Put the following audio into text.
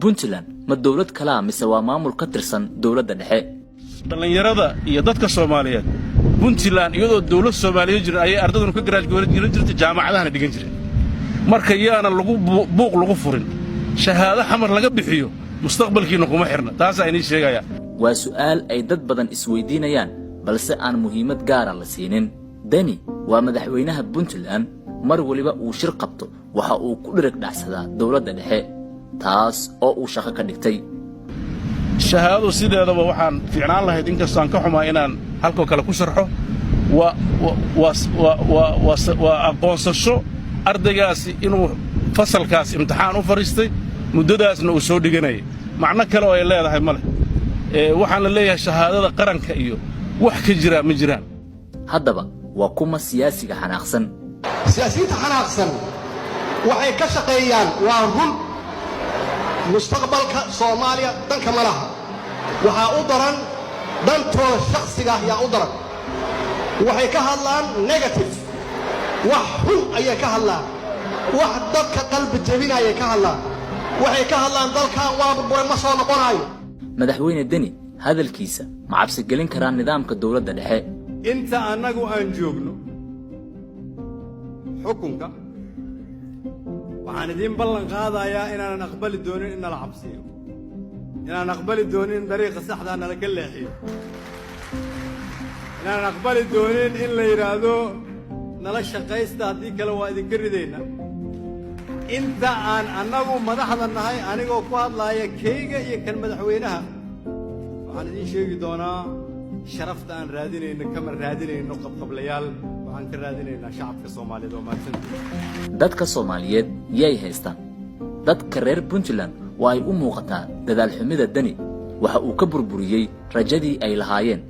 Puntland ma dowlad kalaa mise waa maamul ka tirsan dowladda dhexe? Dhallinyarada iyo dadka Soomaaliyeed, Puntland iyadoo dawlad Soomaaliyeed jirin ayay ardaduna ka graduate jirtay, jaamacadahana dhigan jireen. Marka yaana lagu buuq lagu furin. Shahaado Xamar laga bixiyo mustaqbalkiinna kuma xirna, taasaa inii sheegaya. Waa su'aal ay dad badan isweydiinayaan, balse aan muhiimad gaara la siinin. Deni waa madaxweynaha Puntland. Mar weliba uu shir qabto, waxa uu ku dhirig dhacsadaa dowladda dhexe, taas oo uu shaqo ka dhigtay. Shahaadadu sideedaba waxaan fiicnaan lahayd, inkastoo aan ka xumaa inaan halkoo kale ku sharxo, waa aqoonsasho ardaygaasi inuu fasalkaas imtixaan u fadhiistay, muddadaasna uu soo dhiganayay. Macno kale oo ay leedahay ma leh. Waxaan la leeyahay shahaadada qaranka iyo wax ka jiraa ma jiraan. Haddaba waa kuma siyaasiga xanaaqsan? Siyaasiyiinta xanaaqsan waxay ka shaqeeyaan, waa run, mustaqbalka Soomaaliya danka ma laha. Waxaa u daran dantooda shakhsiga yaa u daran. Waxay ka hadlaan negative, wax xun ayay ka hadlaan, wax dadka qalbi jebinayay ka hadlaan. Waxay ka hadlaan dalkan waa burburay, ma soo noqonaayo. Madaxweyne Deni hadalkiisa ma cabsigelin karaa nidaamka dowladda dhexe? Inta annagu aan joogno xukunka, waxaan idiin ballan qaadayaa inaanan aqbali doonin in nala cabsiiyo, inaanan aqbali doonin in dariiqa saxdaa nala ka leexiyo, inaanan aqbali doonin in la yidhaahdo nala shaqaysta, haddii kale waa idinka ridayna. Inta aan annagu madaxda nahay, anigoo ku hadlaaya kayga iyo kan madaxweynaha, waxaan idiin sheegi doonaa sharafta aan raadinayno kama raadinayno qabqablayaal, waxaan ka raadinaynaa shacabka Soomaaliyeed. Oo mahadsantihiin. Dadka Soomaaliyeed yay haystaan? Dadka reer Puntland waa ay u muuqataa dadaal xumida Deni. Waxa uu ka burburiyey rajadii ay lahaayeen.